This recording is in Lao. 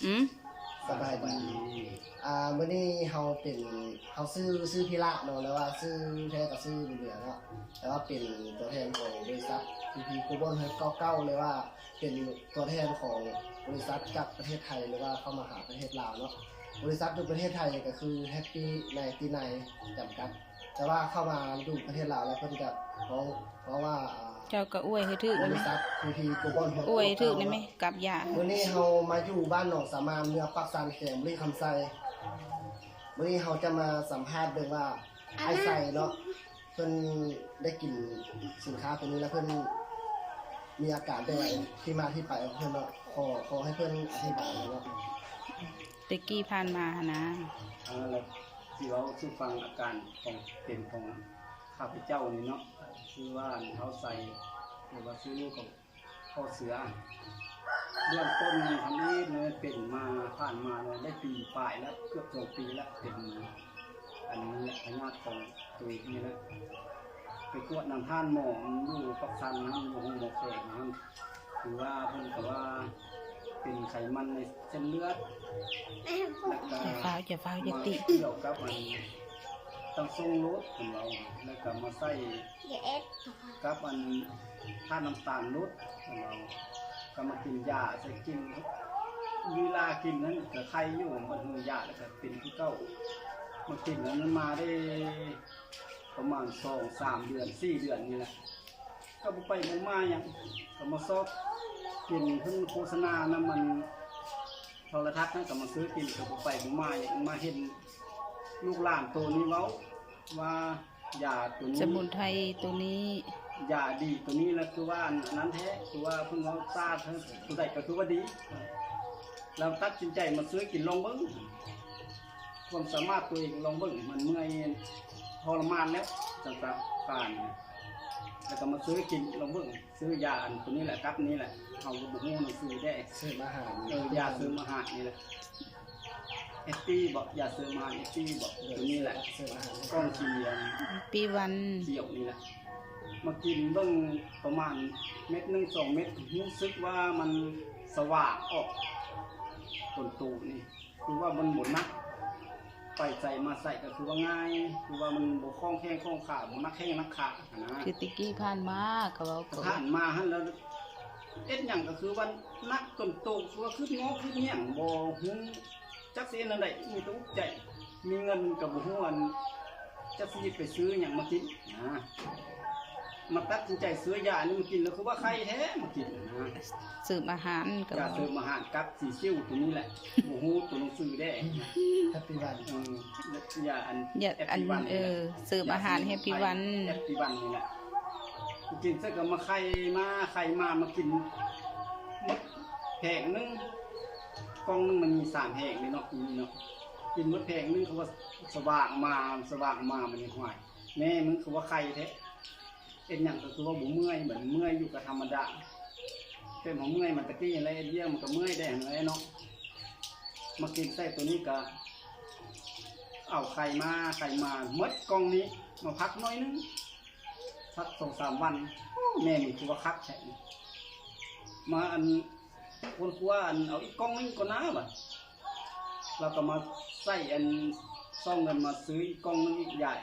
ອືມ ສະບາຍດີ. ອ່າ ມື້ນີ້ເຮົາເປັນ ເຮົາຊື່ ຊື່ພິລະເນາະ ແຕ່ວ່າຊື່ແທ້ກໍຊື່ບຸນເຫຼືອເນາະ ແຕ່ວ່າເປັນຕົວແທນຂອງບໍລິສັດ ພີພີ ໂກລບອນ ເກົ້າເກົ້າ ຫຼືວ່າເປັນຕົວແທນຂອງບໍລິສັດຈາກປະເທດໄທ ຫຼືວ່າເຂົ້າມາຫາປະເທດລາວເນາະ. ບໍລິສັດຢູ່ປະເທດໄທກໍຄື Happy ໄນຕີໄນ ຈຳກັດ. ແຕ່ວ່າເຂົ້າມາຢູ່ປະເທດລາວແລ້ວ ເພິ່ນກໍເວົ້າ ເວົ້າວ່າ ອ່າ ເຈົ້າກໍອວຍໃຫ້ຖືກ ບໍລິສັດ ພີພີ ໂກລບອນ ອວຍໃຫ້ຖືກໄດ້ໄໝ ກັບຢາ. ມື້ນີ້ເຮົາມາຢູ່ບ້ານໜອງສາມານ ເມືອງປາກຊັນ ແຂວງບໍລິຄຳໄຊ. ມື້ນີ້ເຮົາຈະມາສຳພາດເບິ່ງວ່າ ອ້າຍໄຊເນາະ ເພິ່ນໄດ້ກິນສິນຄ້າໂຕນີ້ແລ້ວ ເພິ່ນມີອາການແບບໃດ ທີ່ມາທີ່ໄປຂອງເພິ່ນເນາະ. ຂໍ ຂໍໃຫ້ເພິ່ນອະທິບາຍເນາະ ແຕ່ກີ້ຜ່ານມາຫັ້ນນາ. ອ່າ ແລ້ວຊິເວົ້າສູ່ຟັງອາການຂອງ ເປັນຂອງຂ້າພະເຈົ້ານີ້ເນາະ ຄືວ່າເຮົາໃສ່ ຫຼືວ່າຊື່ຂອງພໍ່ເສືອ ເບື້ອງຕົ້ນທຳອິດແມ່ນເປັນມາ ຜ່ານມາໄດ້ປີປາຍແລ້ວ ເກືອບສອງປີແລ້ວ ເປັນອັນນີ້ແຫຼະ ພະຍາດຂອງໂຕເອງນີ້ແຫຼະ. ໄປກວດນຳທ່ານໝໍຢູ່ປາກຊັນຫັ້ນ ຢູ່ໂຮງໝໍແຂວງຫັ້ນ ຄືວ່າເພິ່ນກໍວ່າເປັນໄຂມັນໃນເສັ້ນເລືອດ ແລ້ວກໍ ຢ່າຟ້າວ ຢ່າຟ້າວ ຢ່າຕິ ກ່ຽວກັບອັນຕັ້ງຊົງລົດ ເພິ່ນເວົ້າ ແລ້ວກໍມາໃສ່ ກັບອັນທາດນ້ຳຕານລົດ ເພິ່ນເວົ້າ ກໍມາກິນຢາໃສ່ກິນ ເວລາກິນນັ້ນກໍໄຄຢູ່ ບັດເຮົາຢາແລ້ວກໍເປັນຄືເກົ່າ. ມາກິນແລ້ວມັນມາໄດ້ປະມານສອງສາມເດືອນ ສີ່ເດືອນນີ້ແຫຼະ ກໍບໍ່ໄປບໍ່ມາຫຍັງ ກໍມາຊອກກິນ ເພິ່ນໂຄສະນານຳອັນ ໂທລະທັດນັ້ນກໍມາຊື້ກິນ ກໍບໍ່ໄປບໍ່ມາຫຍັງ ມາເຫັນລູກຫຼານໂຕນີ້ເວົ້າວ່າ ຢາໂຕນີ້ ສະໝຸນໄພໂຕນີ້ ຢາດີໂຕນີ້ ແລ້ວຄືວ່າອັນນັ້ນແທ້ ຄືວ່າເພິ່ນເວົ້າຊາດ ຜູ້ໃດກໍຄືວ່າດີ ແລ້ວຕັດສິນໃຈມາຊື້ກິນລອງເບິ່ງ ຄວາມສາມາດໂຕເອງລອງເບິ່ງ ມັນເມື່ອຍທໍລະມານແລ້ວ ຈັງກະປານ ແລ້ວກໍມາຊື້ກິນລອງເບິ່ງ. ຊື້ຢາອັນໂຕນີ້ແຫຼະ ກັບນີ້ແຫຼະ ເຮົາກໍບໍ່ຮູ້ໜັງສືແດ່ ເສີມອາຫານ ເອີ ຢາເສີມອາຫານນີ້ແຫຼະ ເອັຟ ທີ ບໍ ຢາເສີມອາຫານ ເອັຟ ທີ ບໍ ໂຕນີ້ແຫຼະ ເສີມອາຫານ ກ່ອງສີ ອັນ ປີວັນ ຂຽວນີ້ແຫຼະ ມາກິນເບິ່ງປະມານເມັດໜຶ່ງ ສອງເມັດ ຮູ້ສຶກວ່າມັນສະຫວ່າງອອກຕົ້ນໂຕນີ້ ຄືວ່າມັນບໍ່ໜັກ ໄປໃສມາໃສກໍຄືວ່າງ່າຍ ຄືວ່າມັນບໍ່ຂ້ອງແຂ້ງຂ້ອງຂາ ບໍ່ໜັກແຂ້ງໜັກຂາຫັ້ນນະ. ຄືແຕ່ກີ້ຜ່ານມາກໍເວົ້າ ຜ່ານມາຫັ້ນແລ້ວ ເຮັດຫຍັງກໍຄືວ່າໜັກຈົນໂຕ ຄືວ່າຄຶດງໍຄຶດຫຍັງ ບໍ່ຮູ້ຈັກຊິເຮັດແນວໃດ ມີແຕ່ອຸກໃຈ ມີເງິນກໍບໍ່ຮູ້ອັນ ຈັກຊິໄປຊື້ຫຍັງມາກິນນະ. ມາຕັດສິນໃຈຊື້ຢານີ້ມາກິນ ແລ້ວຄືວ່າໄຄແທ້ມາກິນນະ. ເສີມອາຫານກໍຢາເສີມອາຫານກັບສີຊິວໂຕນີ້ແຫຼະ ບໍ່ຮູ້ໂຕໜັງສືແດ່ ແຮັບປີວັນ ເອີ ຢາອັນ ຢາອັນ ເອີ ເສີມອາຫານແຮັບປີວັນ ແຮັບປີວັນນີ້ແຫຼະ ກິນເສັດກໍມາໄຄມາ ໄຄມາ ມາກິນໝົດແຜງໜຶ່ງ ກ່ອງໜຶ່ງມັນມີສາມແຜງເດ້ເນາະ ມີເນາະ ກິນໝົດແຜງໜຶ່ງ ເຂົາວ່າສະຫວ່າງມາ ສະຫວ່າງມາ ມັນຫວາຍ ແມ່ມຶງຄືວ່າໄຄແທ້ ເຮັດຫຍັງກໍຄືວ່າບໍ່ເມື່ອຍ ເໝືອນເມື່ອຍຢູ່ກໍທຳມະດາ ເປັນເຮົາເມື່ອຍມາແຕ່ກີ້ຫັ້ນແຫຼະ ເຮັດວຽກມັນກໍເມື່ອຍແດ່ຫັ້ນແຫຼະເນາະ. ມາກິນໃສ່ໂຕນີ້ກໍເອົາໄຄມາ ໄຄມາໝົດກ່ອງນີ້ ມາພັກໜ້ອຍໜຶ່ງ ພັກສອງສາມວັນ ໂອ້ ແມ່ມຶງຄືວ່າຄັກແທ້ ມາອັນ ຄົ້ນຄວ້າອັນ ເອົາອີກກ່ອງໜຶ່ງກ່ອນນາ ວ່າ ລາວກໍມາໃສ່ອັນ ຊອກເງິນມາຊື້ອີກກ່ອງໜຶ່ງອີກ ຢາ